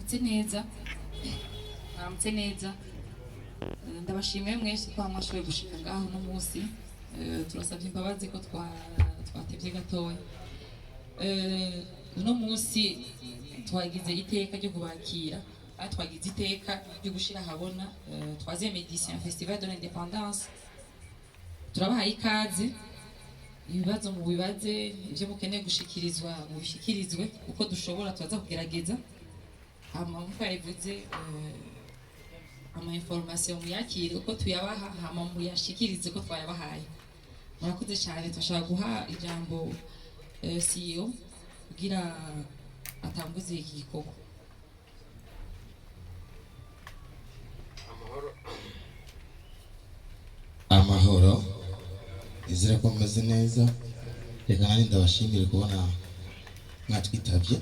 Mwaramutse neza, mwaramutse neza. Ndabashimiye mwese ko mwashoboye gushika ngaho uno munsi. Turasabye imbabazi ko twatevye gatoya. Uno munsi twagize iteka ryo kubakira, aho twagize iteka ryo gushira ahabona troisième édition ya Festival de l'Indépendance. Turabahaye ikaze. Ibibazo mubibaze, ibyo mukeneye gushikirizwa mubishikirizwe uko dushobora, turaza kugerageza. Hama nkuko yabivuze, ama information muyakire uko tuyabaha, hama muyashikirize uko twayabahaye. Murakoze cyane. Turashaka guha ijambo CEO kugira atanguze iki gikorwa. Amahoro, amahoro. Nizere ko mumeze neza. Reka nanjye ndabashimire kubona mwatwitabye.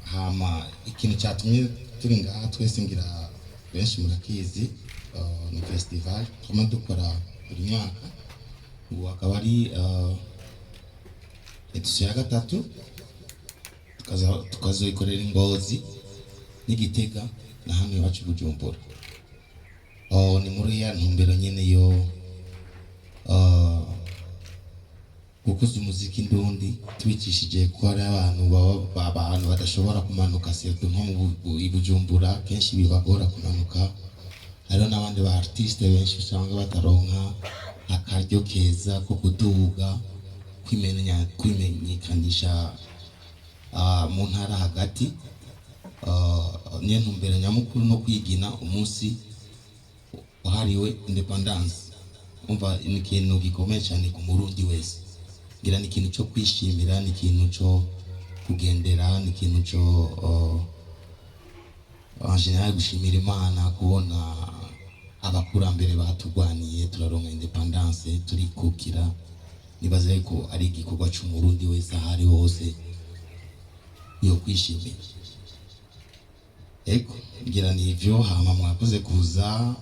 Hama ikintu cyatumye turi ngaha twese, ngira benshi murakizi, ni festival twama dukora buri mwaka. Ubu akaba ari édition ya gatatu, tukazoyikorera i Ngozi n'Igitega na hano iwacu i Bujumbura. Oh, ni muri ya ntumbero nyene yo gukuza umuziki ndundi, tubicishije ko hari abantu baba abantu badashobora kumanuka, surtout nko mu i Bujumbura kenshi bibagora kumanuka. Hariho n'abandi ba artiste benshi usanga bataronka akaryo keza ko kuduga kwimenyekanisha mu ntara hagati. Niyo ntumbero nyamukuru, no kwigina umunsi wahariwe indépendance. Umva, ni ikintu gikomeye cyane ku Murundi wese. Ngira ni ikintu cyo kwishimira, ni ikintu cyo kugendera, ni ikintu cyo en général gushimira Imana kubona abakurambere batugwaniye turaronka indépendance, turikukira. Nibaza yuko ari igikorwa c'Umurundi wese aho ari hose yo kwishimira. Ego, ngira ni ivyo. Hama mwakoze kuza.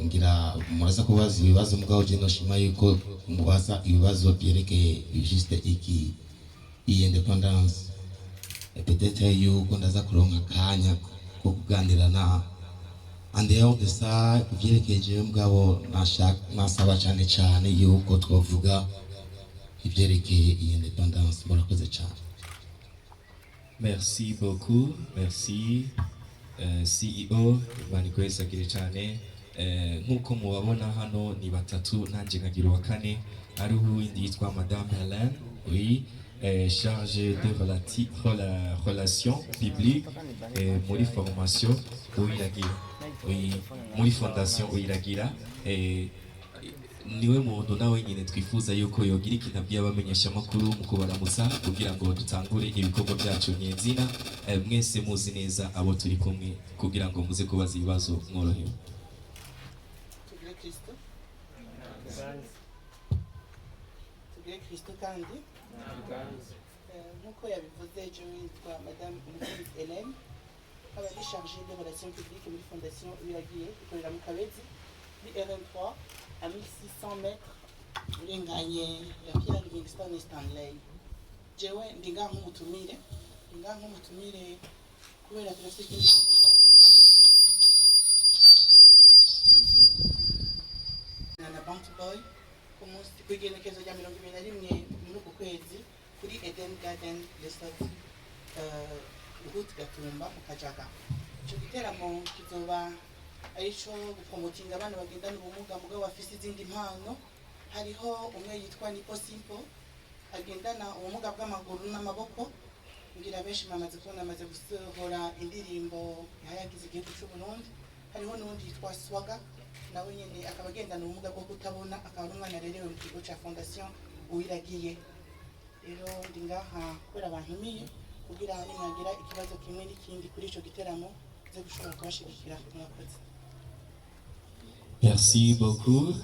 Ngira muraza kubaza ibibazo, mugabo je noshima yuko mubaza ibibazo vyerekeye juste iki, iyi indépendance. Peut-être yuko ndaza kuronka akanya ko kuganira na en dehors de ça ivyerekeye jewe, mugabo nasaba cane cane yuko twovuga ivyerekeye iyi indépendance. Murakoze cane. Merci beaucoup, merci CEO. Imana iguhezagire cyane. Nk'uko mubabona hano ni batatu, nanjye nkagira uwa kane, hariho uwindi yitwa Madame Hélène, oui, chargée de relations publiques muri formation Uwiragira, oui, muri fondation Uwiragira. Niwe muntu nawe nyine twifuza yuko yogira ikintu abwiye abamenyeshamakuru mu kubaramutsa kugira ngo dutangure ibikorwa byacu nyezina. Mwese muzi neza abo turi kumwe kugira ngo muze kubaza ibibazo mworohewe. Tugire Kristo, tugire Kristo. Kandi nk'uko yabivuze, jewe yitwa Madame Umukunzi Hélène, nkaba ndi chargée de relations publiques muri Fondation Uwiragiye, ikorera mu Kabezi muri RN3 à 1600 mètres urenganye ya Pierre Livingstone Stanley. Jewe ndi ngaha nk'umutumire, ndi ngaha nk'umutumire kubera turafite ikindi gikorwa na Bounty Boy ku munsi kw'igenekerezo rya 21 muri uku kwezi kuri Eden Garden Resort, route Gatumba mu Kajaga. Ico giteramo kizoba ari ico gupromotinga abana bagendana ubumuga mugabo bafise izindi mpano. Hariho umwe yitwa Nipo Simple, agendana ubumuga bw'amaguru n'amaboko. Ngira benshi bamaze kubona amaze gusohora indirimbo ihayagiza igihugu c'u Burundi. Hariho n'uwundi yitwa Swaga, nawe nyene akaba agendana ubumuga bwo kutabona, akaba ari umwana arerewe mu kigo ca Fondation Uwiragiye. Rero ndi ngaha kubera bantumiye kugira nimwagira ikibazo kimwe n'ikindi kuri ico giteramo ze gushobora kubashigikira. Mwakoze. Merci beaucoup.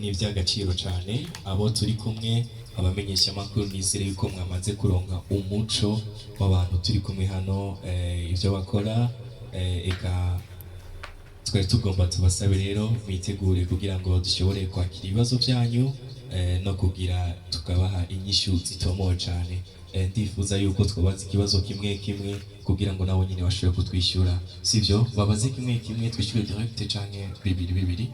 Ni iby'agaciro cyane abo turi kumwe, abamenyeshamakuru. Nizere yuko mwamaze kuronka umuco w'abantu turi kumwe hano, ibyo bakora. Eka twari tugomba tubasabe rero mwitegure kugira ngo dushobore kwakira ibibazo byanyu no kugira tukabaha inyishu zitomoye cyane. Ndifuza yuko twabaza ikibazo kimwe kimwe kugira ngo nabo nyine bashobore kutwishyura, sivyo? Babaze kimwe kimwe, twishyure direct, canke bibiri bibiri,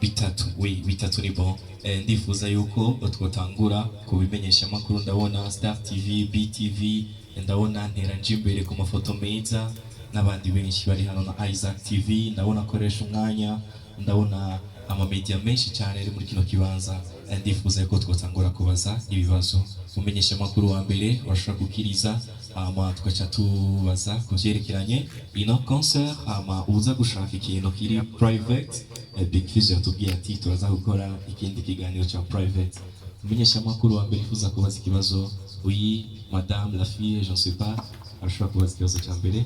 bitatu? Oui, bitatu ni bon. Ndifuza yuko twotangura kubimenyesha amakuru. Ndabona Star TV, BTV, ndabona Ntera Imbere ku mafoto meza n'abandi benshi bari hano, na Isaac TV ndabona akoresha umwanya, ndabona amamedia menshi cyane ari muri kino kibanza. Ndifuza yuko twotangura kubaza ibibazo. Umenyesha amakuru wa mbere urashobora gukiriza, hama tugaca tubaza ku vyerekeranye ino concert, hama uza gushaka ikintu kiri private. Big Fizzo yatubwiye ati turaza gukora ikindi kiganiro ca private. Umenyesha amakuru wa mbere yifuza kubaza ikibazo, oui, madame, la fille, je ne sais pas, arashobora kubaza ikibazo ca mbere.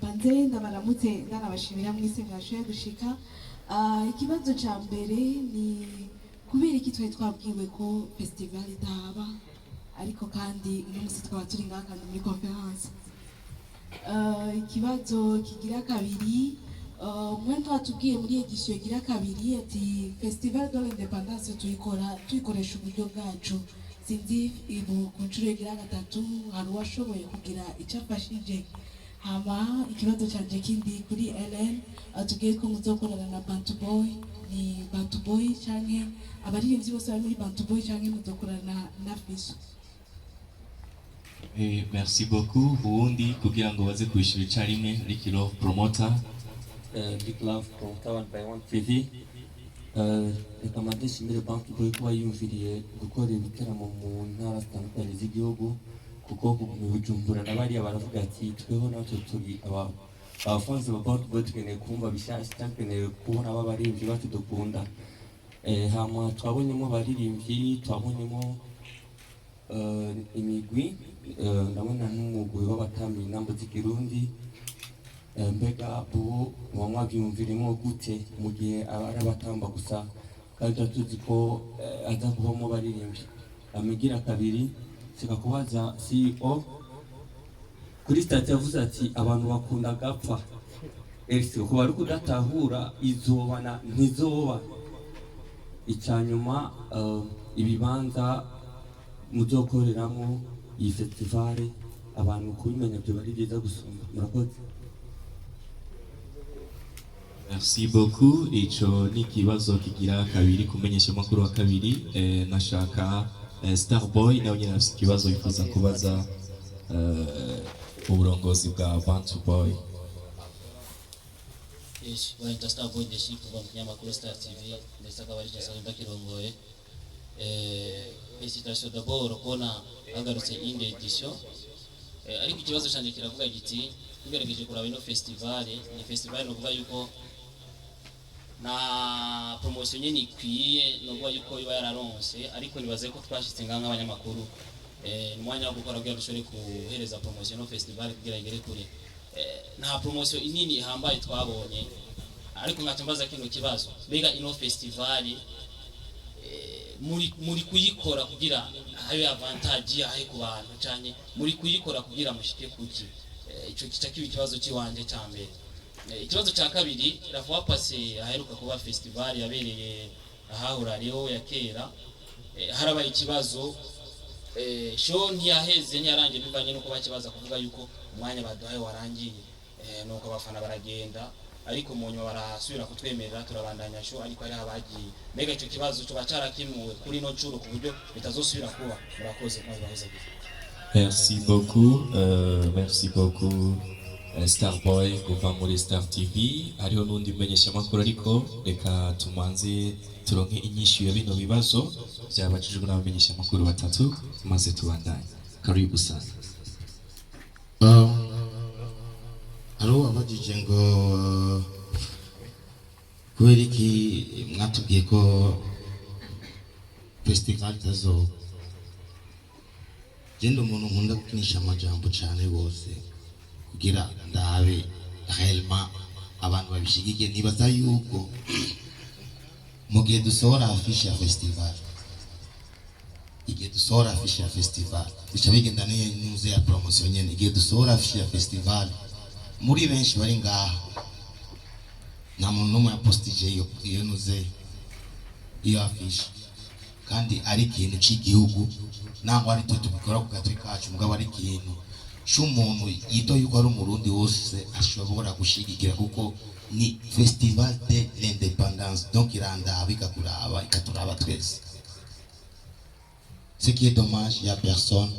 Banze ndabaramutse, ndanabashimira mwese mwashoboye gushika. Ikibazo ca mbere ni kubera iki twari twabwiwe ko festival itaba, ariko kandi uno munsi twaba turi ngaha kandi muri conférence? Ikibazo kigira kabiri, mwe twatubwiye muri édition igira kabiri ati Festival de l'Indépendance tuyikora tuyikoresha uburyo bwacu. Sinzi ibu ku nshuro igira gatatu hari uwashoboye kugira icyo afashije. Hama ikibazo canje kindi kuri Ellen, atubwiye ko muzokorana na Bantu Boy. Ni Bantu Boy canke abaririmbyi bose bari muri Bantu Boy, canke muzokorana na Fiso? Merci beaucoup. Uwundi kugira ngo baze kwishyura icyarimwe, Ricky Love promoter. Big Love Promoter One by One TV. Reka mbanze nshimire Bantu Boy kuba yumviriye gukora ibiteramo mu ntara zitandukanye z'igihugu, kuko mu Bujumbura na bariya baravuga ati tweho natwe turi abafanzi ba Bantu Boy, tukeneye kumva bishyashya cyangwa tukeneye kubona aba baririmbyi bacu dukunda. Hama twabonyemo abaririmbyi, twabonyemo imigwi, ndabona nk'umugwi w'abatamba intambo z'ikirundi. Mbega ubu muba mwabyumviremo gute mu gihe aba ari abatamba gusa kandi tuba tuzi ko aza kubamo baririmbyi? Amigira kabiri, seka kubaza CEO kuri statut yavuze ati abantu bakunda gapfa, ese kuba ari kudatahura izoba na ntizoba? Icya nyuma, ibibanza muzokoreramo iyi festival, abantu kubimenya byo ari byiza gusumba. Murakoze. Merci beaucoup. Ico ni ikibazo kigira kabiri kumenyesha amakuru wa kabiri. Nashaka Starboy nawe nyine afise ikibazo yifuza kubaza uburongozi bwa Bantu Boy. Yes, bayita Starboy Deshi kuva mu kinyamakuru Star TV, ndetse akaba ari cyo ndakirongoye. Félicitations d'abord kubona hagarutse indi édition. Ariko ikibazo canje kiravuga giti: tugerageje kuraba ino festival, ni festival nokuvuga yuko na promotion nyene ikwiye, nokuvuga yuko iba yararonse, ariko nibaze ko twashitse ngaha nk'abanyamakuru, ni umwanya wo gukora kugira dushobore guhereza promotion no festival kugira igere kure. Nta promotion inini ihambaye twabonye, ariko nkaca mbaza kino kibazo: mbega ino festival muri kuyikora kugira habe avantage yahe ku bantu, canke muri kuyikora kugira mushike kuki? Ico kica kiba ikibazo ciwanje ca mbere. Ikibazo ca kabiri, la fois passée aheruka kuba festival yabereye ahahura Leo ya kera, harabaye ikibazo, show ntiyaheze, ntiyarangiye, bivanye nuko bakibaza kuvuga yuko umwanya baduhaye warangiye, nuko abafana baragenda, ariko mu nyuma barasubira kutwemerera turabandanya show, ariko hariho abagiye. Mbega icyo kibazo coba carakemuwe kuri ino ncuro ku buryo bitazosubira kuba? Murakoze, maze baheze. Merci beaucoup, merci beaucoup, Starboy kuva muri Star TV. Hariho n'undi menyeshamakuru, ariko reka tumanze turonke inyishu ya bino bibazo byabajijwe n'abamenyeshamakuru batatu, maze tubandanye. Karibu sana. Hariho abajije ngo kubera iki mwatubwiye ko festival itazoba. Je ndi umuntu nkunda gukinisha amajambo cane gose kugira ndabe réellement abantu babishigikiye. Nibaza yuko mu gihe dusohora affiche ya festival, igihe dusohora affiche ya festival bica bigenda n'inuze ya promotion nyene. Igihe dusohora affiche ya festival, muri benshi bari ngaha nta muntu n'umwe yapostije iyo nuze. Iyo affiche kandi ari ikintu cy'igihugu, nangwa ari twe tubikora ku gatwe kacu, mugabo ari ikintu c'umuntu yitwa yuko ari Umurundi wose ashobora gushigikira, kuko ni Festival de l'Indépendance, donc irandaba, ikakuraba, ikaturaba twese. Ce qui est dommage, il y a personne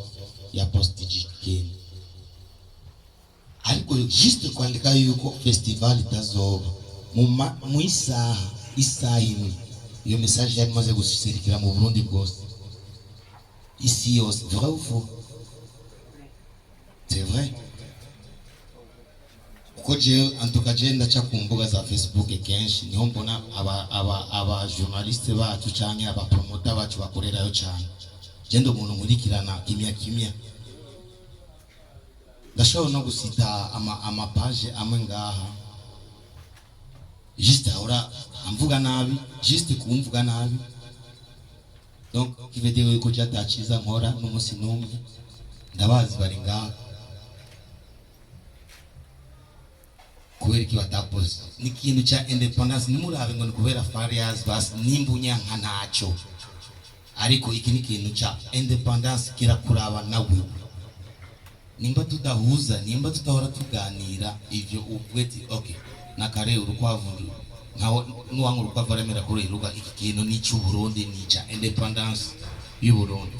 ya poste ikintu, ariko juste kwandika yuko festival itazoba mu isaha, isaha imwe, iyo message yari imaze gusirikira mu Burundi bwose, isi yose. Vrai ou faux? C'est vrai, kuko jewe, en tout cas, jewe ndaca ku mbuga za Facebook kenshi, niho mbona aba journaliste bacu canke aba promoter bacu bakorerayo cane. Je ndi umuntu nkurikirana kimya kimya, ndashobora no gusita ama page amwe ngaha juste ahora amvuga nabi, juste kumvuga nabi. Donc qui veut dire yuko je ataciza nkora n'umunsi n'umwe. Ndabazi, bari ngaha. Kubera iki batapoze? Ni ikintu cya indépendance, nimurabe ngo ni kubera Farias basi nimba unyanka ntacyo, ariko iki ni ikintu cya indépendance, kirakuraba nawe. Nimba tudahuza, nimba tudahora tuganira, ivyo uvuge ati okay, nakare urukwavu nkaho nuwanga urukwavu aremera kuriruka. Iki kintu ni icy'Uburundi, ni icya indépendance y'Uburundi.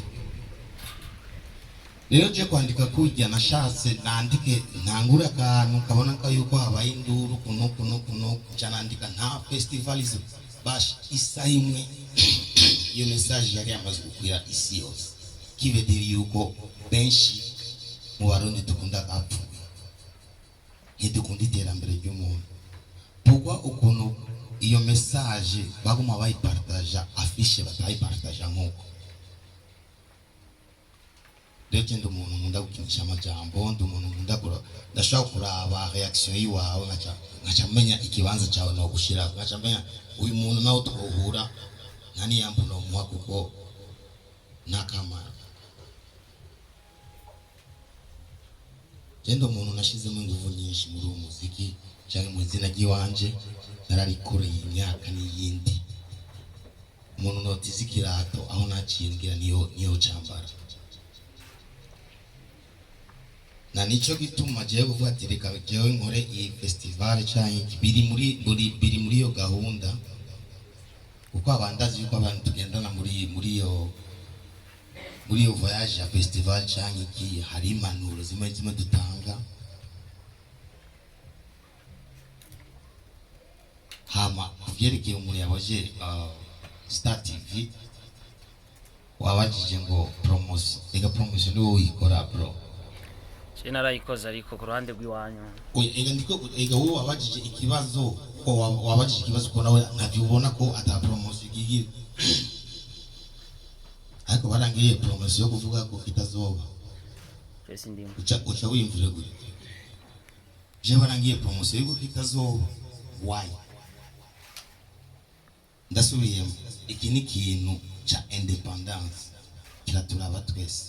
Rero je kwandika kurya nashatse nandike, ntangure akantu kabona ko yuko habaye induru kuno kuno kuno, nca nandika nta festival izo bash. Isaha imwe iyo message yari yamaze gukwira isi yose, qui veut dire yuko benshi mu Barundi dukunda apfuye, ntidukunda iterambere ry'umuntu. Pourquoi ukuntu iyo message baguma bayipartaja, affiche batayipartaja? Nk'uko rero je ndi umuntu nkunda gukinisha amajambo, ndi umuntu nkunda ndashobora kuraba réaction yiwawe, nkaca menya ikibanza cyawe no gushira, nkaca menya uyu muntu nawe twohura nta niyambu nomuha, kuko nta kamaro. Je ndi umuntu nashizemo ingufu nyinshi muri uwo muziki cyangwa mu izina ry'iwanje, nararikoreye imyaka n'iyindi. Umuntu notiza ikirato aho naciye ngira niyo cambara, na nico gituma jewe kuvuga ati reka jewe nkore iyi festival canke iki, biri muri iyo gahunda, kuko abandazi yuko abantu tugendana muri iyo voyage ya festival canke iki, hari impanuro zimwe zimwe dutanga. Hama kuvyerekeye umuntu yabaje Star TV, wabajije ngo promotion, reka promotion niwo uyikora, bro. Je narayikoze, ariko ku ruhande rw'iwanyu. Oya, ega ndiko, ega wowe wabajije ikibazo, ko wabajije ikibazo ko nawe ntavyo ubona ko ata promotion igigira, ariko barangiriye promotion yo kuvuga ko itazoba. Je sindimo. Uca wiyumvire gute? Je barangiye promotion yuko kitazoba, why? Ndasubiyemo, iki ni ikintu ca indépendance, kiraturaba twese,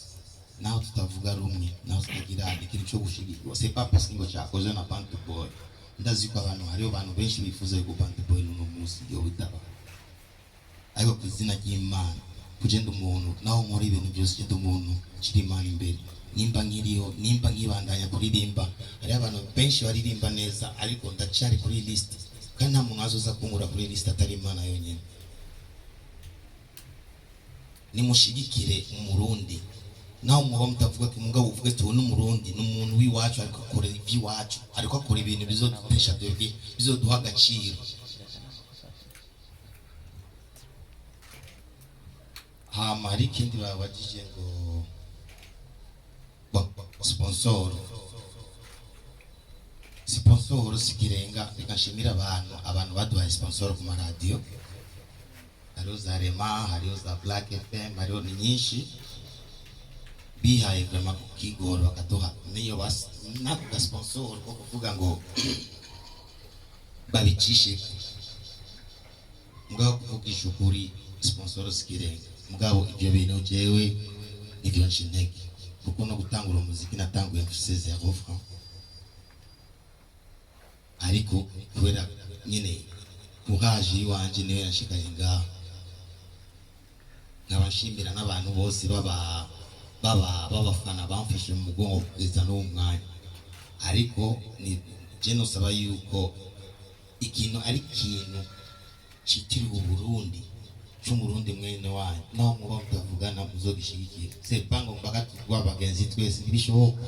naho tutavuga rumwe, naho tutagira ikintu cyo gushigikirwa. C'est pas parce que ngo cyakozwe na Bantu Boy. Ndazi ko abantu, hariho abantu benshi bifuza yuko Bantu Boy n'uno munsi yo bitaba, ariko ku izina ry'Imana, kugenda umuntu naho nkora ibintu byose, genda umuntu nshyira Imana imbere. Nimba nkiriho, nimba nkibandanya kuririmba, hariho abantu benshi baririmba neza, ariko ndacyari kuri list, kandi nta muntu azoza kunkura kuri list atari Imana yonyine. Nimushigikire Umurundi, naho mwaba mutavuga ko, mugabo uvuge ati uwo ni Umurundi, ni umuntu w'iwacu, ariko akora iby'iwacu, ariko akora ibintu bizodutesha twebwe, bizoduha agaciro. Hama hari ikindi babajije ngo bon, sponsor sikirenga. Reka nshimire abantu baduhaye sponsor ku maradiyo, hariho za Rema, hariho za Black FM, hariho ni nyinshi bihaye vraiment ku kigoro bakaduha niyo bas nako ga sponsor ko kuvuga ngo babicishe. Mugabo kuvugisha ukuri, sponsor sikirenga. Mugabo ibyo bintu jewe nivyo nca intege, kuko no gutangura umuziki natanguye mfise 0 franc, ariko kubera nyine courage yiwanje niyo yanshikanye ngaho. Nkabashimira n'abantu bose baba baba b'abafana bamfashe mu mugongo kugeza n'uwo mwanya. Ariko ni je nosaba yuko ikintu ari ikintu citiriwe Uburundi, c'Umurundi mwene wanyu, naho muba mutavugana, muzogishigikira. C'est pas ngo mpaka tugwa bagenzi twese, ntibishoboka.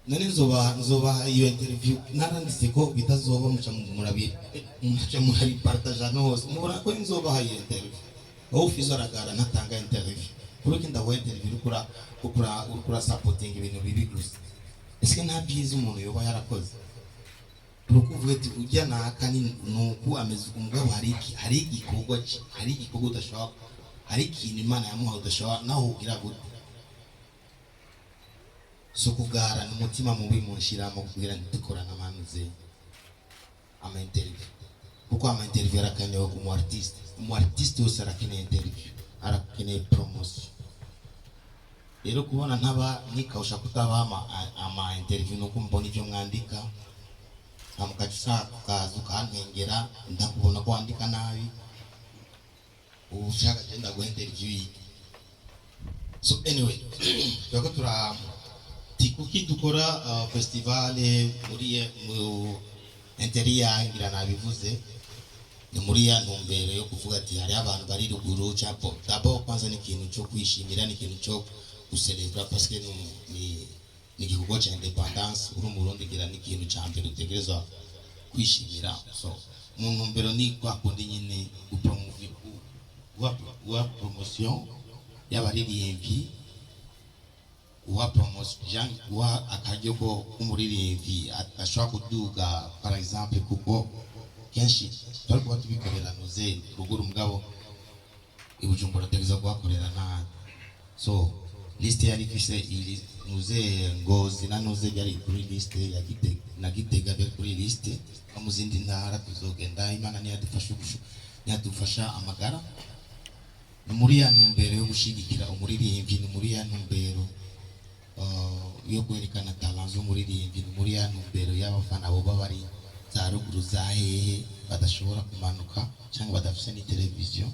None nzoba iyo interview naranditse ko bitazoba, muca murabipartaja no hose, mubona ko nzobaha iyo interview. Wowe ufise aragara ntatanga interview kuko ndaguha interview, uriko ura supporting ibintu bibi gusa. Ese nta byiza umuntu yoba yarakoze? Urukuvuga ati ujya naka ni nuku ameze uku, mugabo hari iki, hari igikorwa hari igikorwa udashobora, hari ikintu Imana yamuhaye udashobora naho ugira gute. So kugara ni umutima mubi munshiramo kugira ntidukorane amanuze ama interview, kuko ama interview arakenewe ku mu artiste. Umu artiste wese arakeneye interview, arakeneye promotion. Rero kubona ntaba nikawusha kutabaha ama interview, nuko mbona ibyo mwandika, mukaca ushaka ukaza ukantengera, ndakubona ko wandika nabi, ubu ushaka genda guha interview yiki? So anyway, turako tura ti kuki dukora festival muri mu intérieur, ngira nabivuze, ni muri ya ntumbero yo kuvuga ati hari abantu bari ruguru chapo. D'abord kwanza ni ikintu cyo kwishimira, ni ikintu cyo gucelebra, parce que ni igikorwa cya indépendance. Uri Umurundi, ngira ni ikintu cya mbere utegerezwa kwishimira. So mu ntumbero ni kwa kundi nyine guha promotion y'abaririmbyi, guha promotion, guha akaryo ko k'umuririmbyi ashobora kuduga, par exemple, kuko kenshi twari kuba tubikorera nuze ruguru, mugabo i Bujumbura tutegerezwa kuhakorera n'ahandi. So liste yari ifise iri nuze Ngozi na nuze byari kuri liste ya Gitega, na Gitega byari kuri liste, no mu zindi ntara tuzogenda, Imana niyadufasha niyadufasha amagara. Ni muri ya ntumbero yo gushigikira umuririmbyi, ni muri ya ntumbero yo kwerekana talent z'umuririmbyi, ni muri ya ntumbero y'abafana boba bari za ruguru za hehe badashobora kumanuka cyangwa badafise ni televiziyo.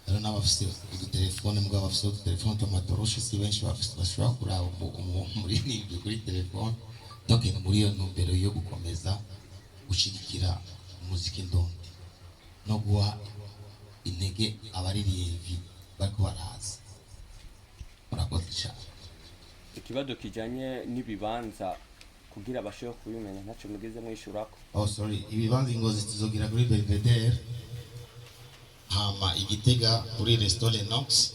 Rero n'abafise udutelefone, mugabo bafise udutelefone tw'amatoroshe, si benshi bafise bashobora kuraba umuririmbyi kuri telefone. Donc ni muri iyo ntumbero yo gukomeza gushigikira umuziki ndundi no guha intege abaririmbyi bariko baraza. Murakoze cyane. Ikibazo kijanye n'ibibanza, kugira bashobore kubimenya, ntacyo mugeze mwishurako. Oh sorry, ibibanza, Ingozi tuzogira kuri Belvedere, hama Igitega kuri Resto Lenox,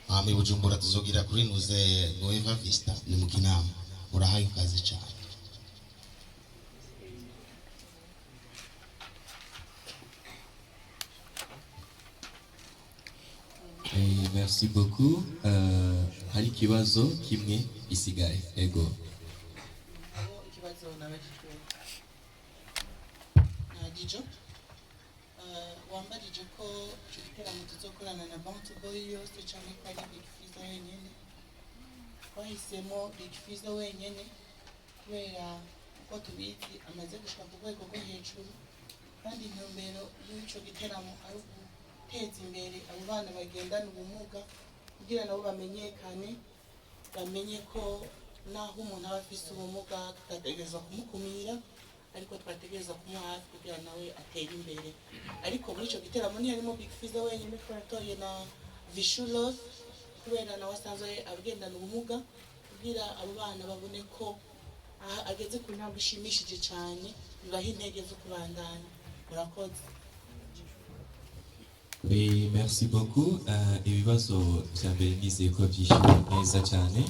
hama i Bujumbura tuzogira kuri Nuze Nueva Vista, ni mu Kinama. Murahaye ikaze cyane. Merci beaucoup. Hari ikibazo kimwe isigaye. Ego. Hariho ikibazo nabajijwe na Dijo. Wambarije ko ico giteramo tuzokorana na Bounty Boy yose canke ko ari Big Fizzo wenyene. Twahisemo Big Fizzo wenyene kubera uko tubizi amaze gushika ku rwego rwo hejuru, kandi intumbero y'ico giteramo ari uguteza imbere abo bana bagendana ubumuga kugira nabo bamenyekane, bamenye ko naho umuntu aba afise ubumuga tutategerezwa kumukumira, ariko twategerezwa kumuha hafi kugira nawe atere imbere. Ariko muri ico giteramo ntiharimo Big Fizzo wenyine, twaratoye na Vishu Love kubera nawe asanzwe agendana ubumuga, kugira abo bana babone ko aha ageze ku ntambwe ishimishije cyane, bibaha intege zo kubandanya. Murakoze. Oui, merci beaucoup. Ibibazo vya mbere nizeye ko vyishyuwe neza cyane,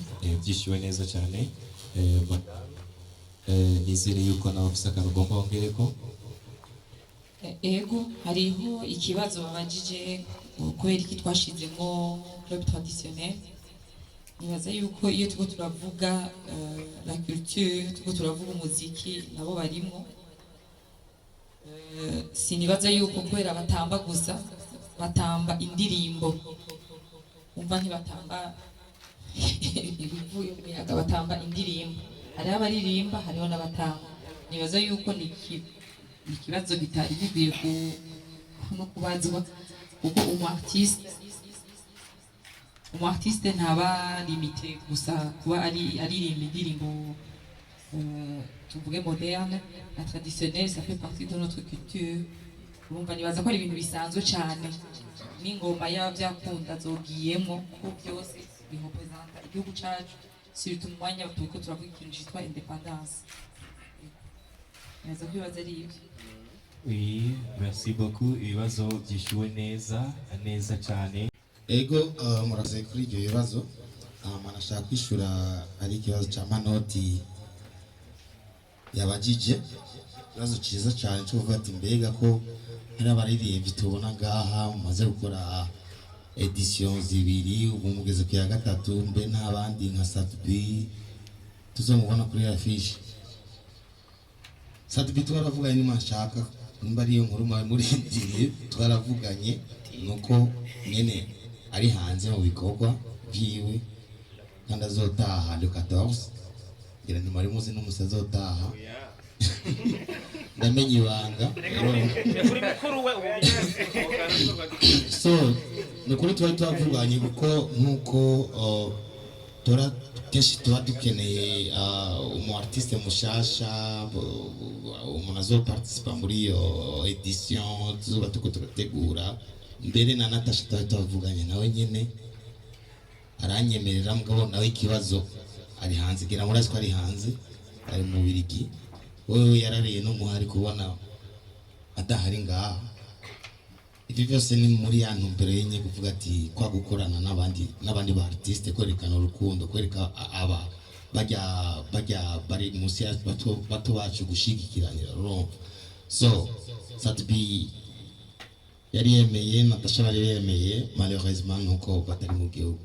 vyishyuwe neza cyane. Madame, nizere yuko nawe ufise akantu ugomba wongereko. Ego, hariho ikibazo babajije kubera iki twashizemo club traditionnel. Nibaza yuko iyo turiko turavuga la culture, turiko turavuga umuziki, nabo barimo. Sinibaza yuko kubera batamba gusa, batamba indirimbo, umva ntibatamba ibivuye mu muyaga, batamba indirimbo. Hariho abaririmba, hariho n'abatamba. Nibaza yuko ni ikibazo kitari gikwiye. no kubazwa, kuko umu artiste ntaba limité gusa kuba ari aririmba indirimbo, tuvuge moderne na traditionnelle. Ça fait partie de notre culture. Urumva, nibaza ko ari ibintu bisanzwe cyane, n'ingoma yaba byakunda zogiyemo, kuko byose birepresenta igihugu cacu, surtout mu mwanya turiko turavuga ikintu citwa indépendance. Nibaza ko ibibazo ari ibyo. Oui, merci beaucoup. Ibibazo byishyuwe neza neza cyane. Ego, murakoze kuri ibyo bibazo. Hama nashaka kwishura, ari ikibazo cya Manoti yabajije, ikibazo cyiza cyane cyo kuvuga ati mbega ko hari abaririmbyi tubona ngaha mumaze gukora édition zibiri, ubu mugeze ku ya gatatu, mbe nta bandi nka Sat-B tuzomubona kuri affiche? Sat-B twaravuganye, nimba nshaka, nimba ariyo nkuru mwari murindiriye, twaravuganye, nuko nyene ari hanze mu bikorwa vyiwe kandi azotaha le 14. Ngira ntimwari muzi n'umusi azotaha, ndamenya ibanga. Kuri mukuru we ubu. So ni ukuri tuba twavuganye, kuko nk'uko tora kenshi tuba dukeneye umu artiste mushasha, umuntu azoparticipa muri iyo édition tuzoba turiko turategura. Mbere na Natasha tuba twavuganye nawe nyene aranyemerera, mugabo nawe ikibazo ari hanze, ngira murazi ko ari hanze, ari mu Birigi. Wewe yarariye n'umuhari kubona adahari ngaha. Ibyo byose ni muri ya ntumbero yenye kuvuga ati kwa gukorana n'abandi ba artiste, kwerekana urukundo, kwereka aba bajya bari munsi ya bato bato bacu gushigikiranira, urumva. So Sat-B yari yemeye, Natasha bari yemeye, malheureusement nuko batari mu gihugu.